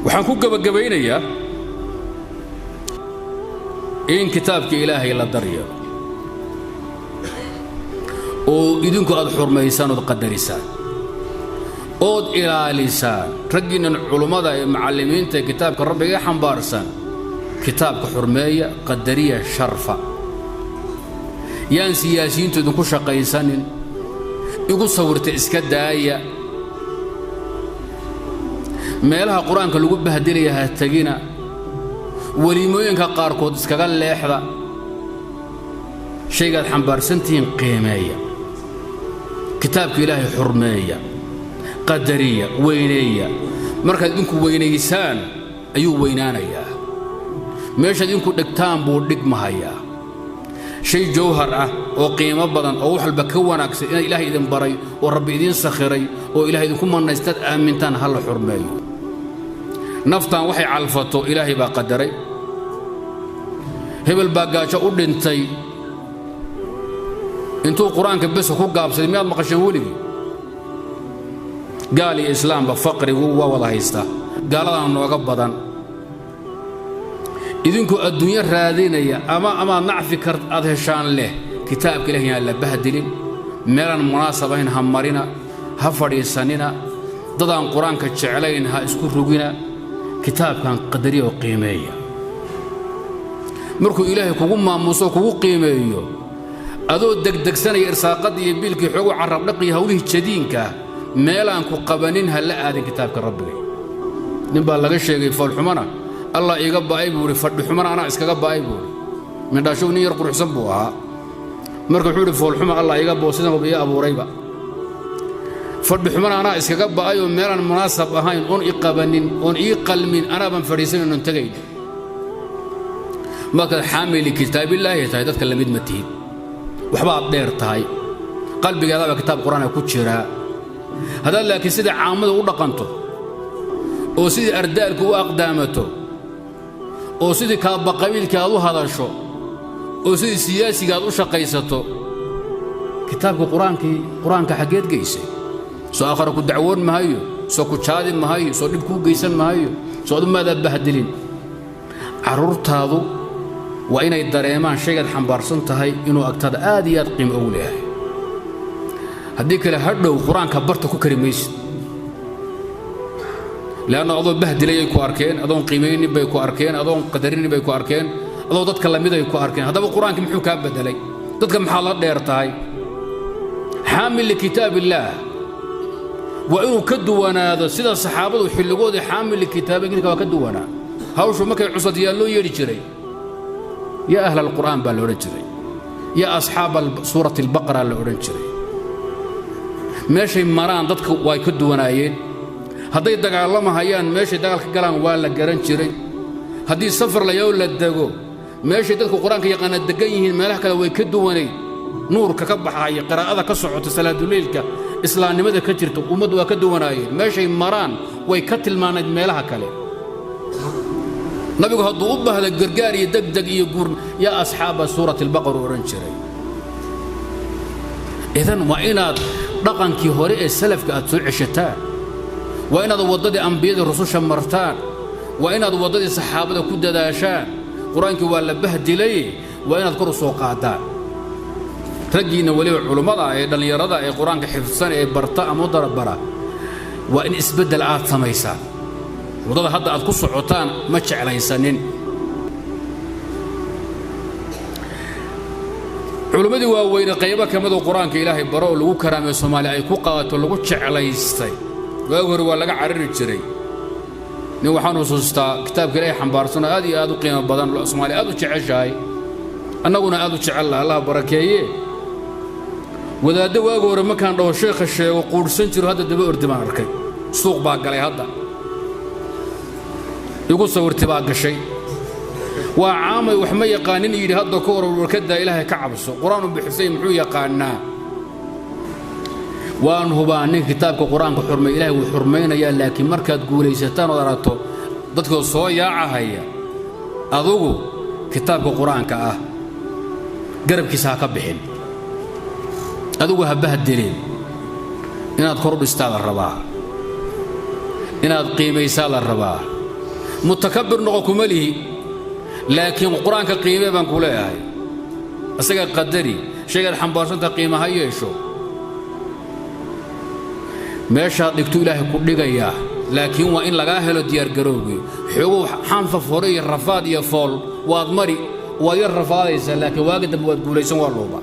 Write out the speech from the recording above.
Waxaan ku gebagabaynayaa in kitaabka Ilaahay la daryeelo oo idinku aad xurmaysaan ood qadarisaan ood ilaalisaan. Raggiinnan culummada ee macallimiinta ee kitaabka Rabbiga xambaarsan, kitaabka xurmeeya, qadariya, sharfa. Yaan siyaasiyiintu idinku shaqaysanin. Igu sawirta iska daaya. Meelaha Qur-aanka lagu bahdilaya ha tegina. Weliimooyinka qaarkood iskaga leexda. Shaygaad xambaarsantihiin qiimeeya. Kitaabka Ilaahay xurmeeya, qadariya, weyneeya. Markaad idinku weynaysaan ayuu weynaanayaa. Meeshaad idinku dhigtaan buu dhigmahayaa. Shay jawhar ah oo qiimo badan oo wax walba ka wanaagsan inaad Ilaahay idin baray oo Rabbi idiin sakhiray oo Ilahay idinku mannaystaad aamintaan, ha la xurmeeyo. Naftan waxay calfato Ilaahay baa qadaray. Hebel baa gaajo u dhintay intuu Qur-aanka besa ku gaabsaday, miyaad maqasheen weligii? Gaal iyo islaamba faqrigu waa wada haystaa, gaaladana nooga badan. Idinku adduunyo raadinaya ama amaad nacfi kar aad heshaan leh, kitaabka Ilahi yaan la bahdilin. Meelaan munaasab ahayn ha marina, ha fadhiisanina. Dadaan Qur-aanka jeclayn ha isku rugina. Kitaabkan qadariya oo qiimeeya. Markuu Ilaahay kugu maamuuso, kugu qiimeeyo, adoo degdegsanaya irsaaqadda iyo biilkii, xoogu carabdhaqiyo hawlihii jadiinka, meelaan ku qabanin ha la aadin kitaabka Rabbigay. Nin baa laga sheegay, "Foolxumana Allah iiga ba'ay," buu ihi, "fadhixumana anaa iskaga ba'ay," buu ihi. Mindhaashow nin yar quruxsan buu ahaa. Marka wuxuu ihi, "Foolxuma Allah iiga bao, sidanba ii abuurayba. Fadhixumana anaa iskaga ba'ay oo meelaan munaasab ahayn oon i qabanin oon ii qalmin anaaban fadhiisanayn oon tegayn." Markaad xaamili kitaabillaahi tahay, dadka lamid ma tihid. Waxbaad dheer tahay, qalbigeedaabaa kitaab Qur-aanka ku jiraa. Haddaad laakiin sidai caamada u dhaqanto oo sidii ardaalku u aqdaamato oo sidii kaabaqabiilka aad u hadasho oo sidii siyaasiga aad u shaqaysato, kitaabka Qur-aankii, Qur-aanka xaggeed geysay? Soo aakhara ku dacwoon mahayo? Soo ku jaadi mahayo? Soo dhib kuu geysan mahayo? Soo adu maadaa bahdilin? Carruurtaadu waa inay dareemaan shaygaad xambaarsan tahay inuu agtaada aad iyo aad qiimo ugu leeyahay. Haddii kale hadhow Qur-aanka barta ku kari maysid, leanna adoo bahdilay ay ku arkeen, adoon qiimaynin bay ku arkeen, adoon qadarinin bay ku arkeen, adoo dadka lamid ay ku arkeen. Haddaba Qur-aankii muxuu kaa bedelay? Dadka maxaa la dheer tahay? Xaamil likitaab illaah waa inuu ka duwanaado sida saxaabadu xilligoodii xaamil likitaab ninka waa ka duwanaa. Hawshu markay cusad yaa loo yeedhi jiray? "Yaa ahla alqur'aan" baa la odhan jiray, "Yaa asxaaba suurati albaqara" la odhan jiray. Meeshay maraan dadka way ka duwanaayeen. Hadday dagaalamahayaan, meeshay dagaal ka galaan waa la garan jiray. Haddii safar layaw la dego, meeshay dadku Qur-aanka yaqaana degan yihiin meelaha kale way ka duwanayd. Nuurka ka baxaya, qiraa'ada ka socota, salaatuleylka, islaamnimada ka jirta, ummaddu waa ka duwanaayeen. Meeshay maraan way ka tilmaanayd meelaha kale. Nabigu hadduu u baahdo gargaar iyo degdeg iyo guur, "Yaa asxaaba suurati albaqar" u odhan jiray. Idan waa inaad dhaqankii hore ee salafka aad soo ceshataan, waa inaad waddadii ambiyadii rususha martaan, waa inaad waddadii saxaabada ku dadaashaan. Qur-aankii waa la bahdilay, waa inaad kor u soo qaadaan. Raggiinna weliba culummada ee dhallinyarada ee Qur-aanka xifdsan ee barta ama u darabara, waa in isbeddel aad samaysaan. Waddada hadda aad ku socotaan ma jeclaysanin. Culimmadii waaweyne qaybo ka midoo Qur-aanka Ilaahay baro oo lagu karaamay, Soomaaliya ay ku qaadato, lagu jeclaystay. Waagi hore waa laga carari jiray. Nin waxaan xusuustaa kitaabka Ilaahay xambaarsanoo aad iyo aad u qiimo badan, Soomaaliya aad u jeceshahay, annaguna aad u jecel laha, Allah barakeeye. Wadaaddo waagi hore markaan dhaho sheekha sheego quudhsan jiro, hadda daba ordi baan arkay. Suuq baa galay, hadda igu sawirti baa gashay. Waa caamay, wax ma yaqaanin. Yidhi hadda ka hor, "Warkadaa, Ilaahay ka cabso, Qur-aanu bixisay muxuu yaqaanaa?" Waan hubaa ninka kitaabka Qur-aanka xurmay Ilahay wuu xurmaynayaa. Laakiin markaad guulaysataan ood aragto dadkoo soo yaacahaya, adugu kitaabka Qur-aanka ah garabkiisa ha ka bixin, adigu ha bahdilin. Inaad kor u dhistaa la rabaa, inaad qiimaysaa la rabaa. Mutakabir noqo kuma lihi, laakiin Qur-aanka qiimee baan ku leeyahay. Isaga qadari, shaygaad xambaarsanta qiima ha yeesho. Meeshaad dhigtu Ilaahay ku dhigayaa, laakiin waa in lagaa helo diyaargarowgii. Xoogow xanfaf hore iyo rafaad iyo fool waad mari, waad yar rafaadaysaa, laakiin waagi dambe waad guulaysan. Waa looba.